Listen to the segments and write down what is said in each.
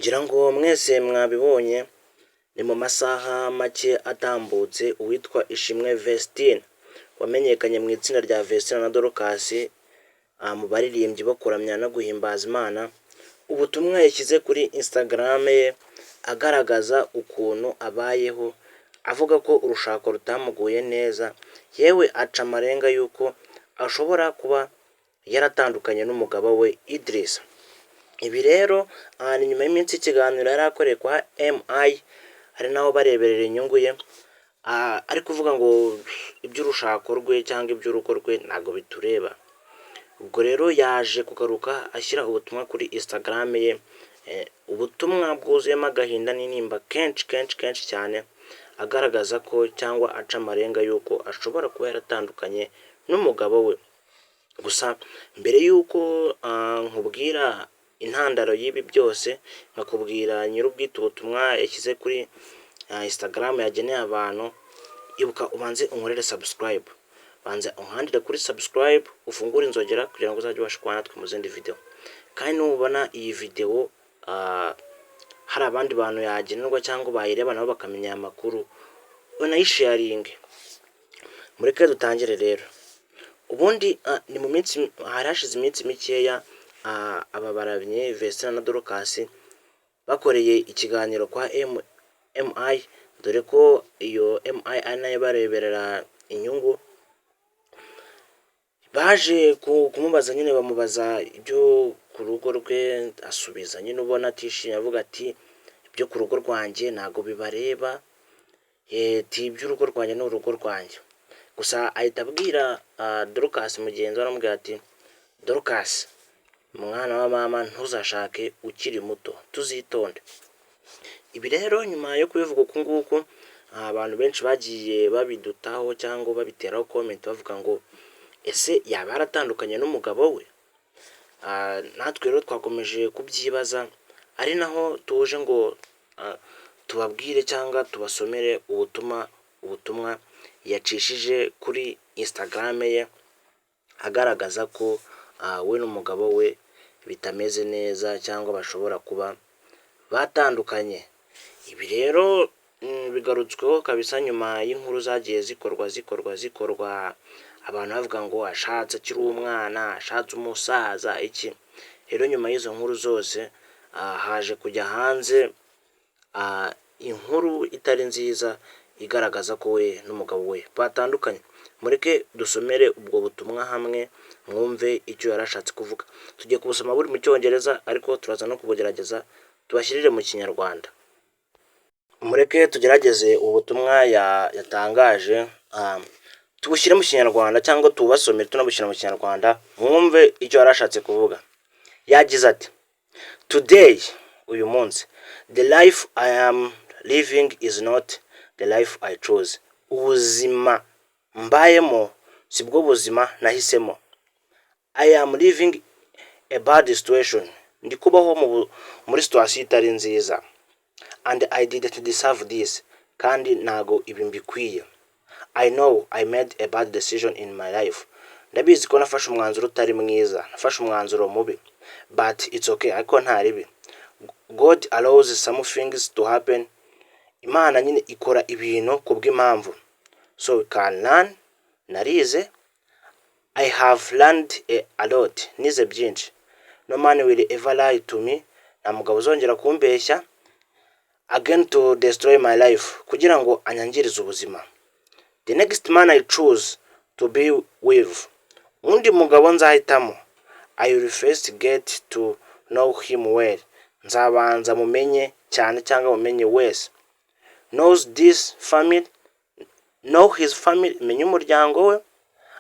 Ngira ngo mwese mwabibonye, ni mu masaha make atambutse uwitwa Ishimwe Vestine wamenyekanye mu itsinda rya Vestine na Dorcas mu baririmbyi bo kuramya no guhimbaza Imana, ubutumwa yashyize kuri Instagram ye agaragaza ukuntu abayeho, avuga ko urushako rutamuguye neza, yewe aca amarenga y'uko ashobora kuba yaratandukanye n'umugabo we Idrissa. Ibi rero ni nyuma y'iminsi y'ikiganiro yari akoreye kwa MI, ari naho bareberera inyungu ye, ari kuvuga ngo iby'urushako rwe cyangwa iby'urugo rwe ntabwo bitureba. Ubwo rero yaje kugaruka ashyira ubutumwa kuri Instagram ye, ubutumwa bwuzuyemo agahinda n'intimba kenshi kenshi kenshi cyane, agaragaza ko cyangwa aca amarenga y'uko ashobora kuba yaratandukanye n'umugabo we. Gusa mbere y'uko nkubwira intandaro y'ibi byose, nkakubwira nyir'ubwite ubutumwa yashyize kuri Instagram yageneye abantu, ibuka ubanze unkorere subscribe, banza unkandire kuri subscribe, ufungure inzogera kugira ngo uzajye ubasha kubana natwe mu zindi video. Kandi nubona iyi video hari abandi bantu yagenerwa cyangwa bayireba nabo bakamenya aya makuru, unayisharinge. Mureke dutangire rero. Ubundi ni mu minsi, hari hashize iminsi mikeya aba baramyi Vestine na Dorcas bakoreye ikiganiro kwa MI, dore ko iyo MI ari nayo ibareberera inyungu. Baje kumubaza nyine, bamubaza ibyo ku rugo rwe, asubiza nyine ubona atishimye, avuga ati: "Ibyo ku rugo rwanjye ntabwo bibareba," ati: "Iby'urugo rwanjye ni urugo rwanjye." Gusa ahita abwira Dorcas mugenzi we, aramubwira ati: "Dorcas, mwana wa mama, ntuzashake ukiri muto, tuzitonde." Ibi rero nyuma yo kubivuga uku nguku, abantu benshi bagiye babidutaho cyangwa babiteraho comment, bavuga ngo: "Ese yaba yaratandukanye n'umugabo we?" Natwe rero twakomeje kubyibaza, ari naho tuje ngo tubabwire cyangwa tubasomere ubutumwa yacishije kuri Instagram ye, agaragaza ko we n'umugabo we bitameze neza cyangwa bashobora kuba batandukanye. Ibi rero bigarutsweho kabisa nyuma y'inkuru zagiye zikorwa zikorwa zikorwa, abantu bavuga ngo ashatse akiri umwana, ashatse umusaza, iki. Rero nyuma y'izo nkuru zose haje kujya hanze inkuru itari nziza igaragaza ko we n'umugabo we batandukanye. Mureke dusomere ubwo butumwa hamwe, mwumve icyo yari ashatse kuvuga. Tugiye kubusoma buri mu Cyongereza, ariko turaza no kubugerageza tubashyirire mu Kinyarwanda. Mureke tugerageze ubutumwa yatangaje tubushyire mu Kinyarwanda cyangwa tubasomere tunabushyira mu Kinyarwanda, mwumve icyo yari ashatse kuvuga. Yagize ati: "Today," uyu munsi, "the life I am living is not the life I chose." Ubuzima mbayemo si bwo buzima nahisemo. "I am living a bad situation." Ndi kubaho muri situation itari nziza. "And I didn't deserve this." Kandi ntago ibi mbikwiye. "I know I made a bad decision in my life." Ndabizi ko nafashe umwanzuro utari mwiza, nafashe umwanzuro mubi. "But it's okay." Ariko nta ribi. "God allows some things to happen." Imana nyine ikora ibintu kubw'impamvu. "So we can learn." Narize. "I have learned a lot." Nize byinshi. "No man will ever lie to me." Nta mugabo uzongera kumbeshya. "Again to destroy my life." Kugira ngo anyangirize ubuzima. "The next man I choose to be with." Undi mugabo nzahitamo. "I will first get to know him well." Nzabanza mumenye cyane cyangwa mumenye wese. Knows this family. Know his family. Menye umuryango we.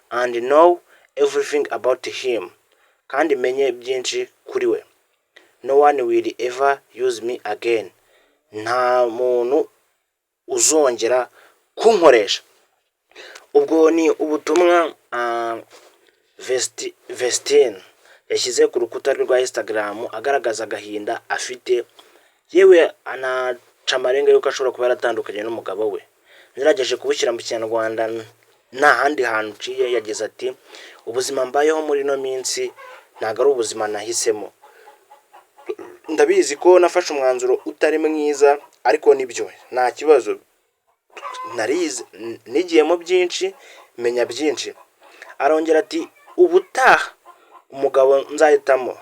"And know everything about him." Kandi menye byinshi kuri we. "No one will ever use me again." Nta muntu uzongera kunkoresha. Ubwo ni ubutumwa Vestine yashyize ku rukuta rwe rwa Instagram, agaragaza agahinda afite, yewe anaca amarenga y'uko ashobora kuba yaratandukanye n'umugabo we. Ngerageje kubushyira mu Kinyarwanda nta handi hantu uciye. Yagize ati: "Ubuzima mbayeho muri ino minsi ntabwo ari ubuzima nahisemo." "Ndabizi ko nafashe umwanzuro utari mwiza, ariko nibyo, nta kibazo, narize, nigiyemo byinshi, menya byinshi." Arongera ati: "Ubutaha umugabo nzahitamo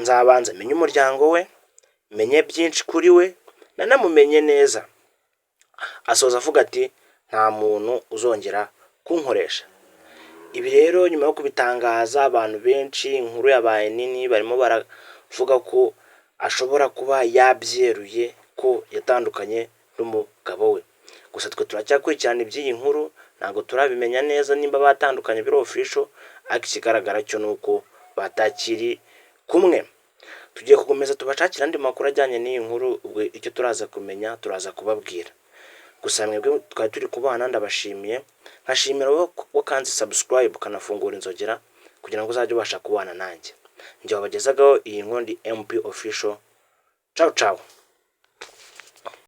nzabanza menye umuryango we, menye byinshi kuri we, nanamumenye neza." Asoza avuga ati: "Nta muntu uzongera kunkoresha." Ibi rero nyuma yo kubitangaza, abantu benshi, inkuru yabaye nini, barimo baravuga ko ashobora kuba yabyeruye ko yatandukanye n'umugabo we. Gusa twe turacyakurikirana iby'iyi nkuru, ntabwo turabimenya neza nimba batandukanye biri official, ariko ikigaragara cyo ni uko batakiri kumwe. Tugiye gukomeza tubashakira andi makuru ajyanye n'iyi nkuru, ubwo icyo turaza kumenya turaza kubabwira. Gusa mwebwe twari turi kubana, ndabashimiye, nkashimira wowe wakanze subscribe, ukanafungura inzogera kugira ngo uzajye ubasha kubana nanjye. Njye wabagezagaho iyi nkuru ndi MP Official. Ciao ciao.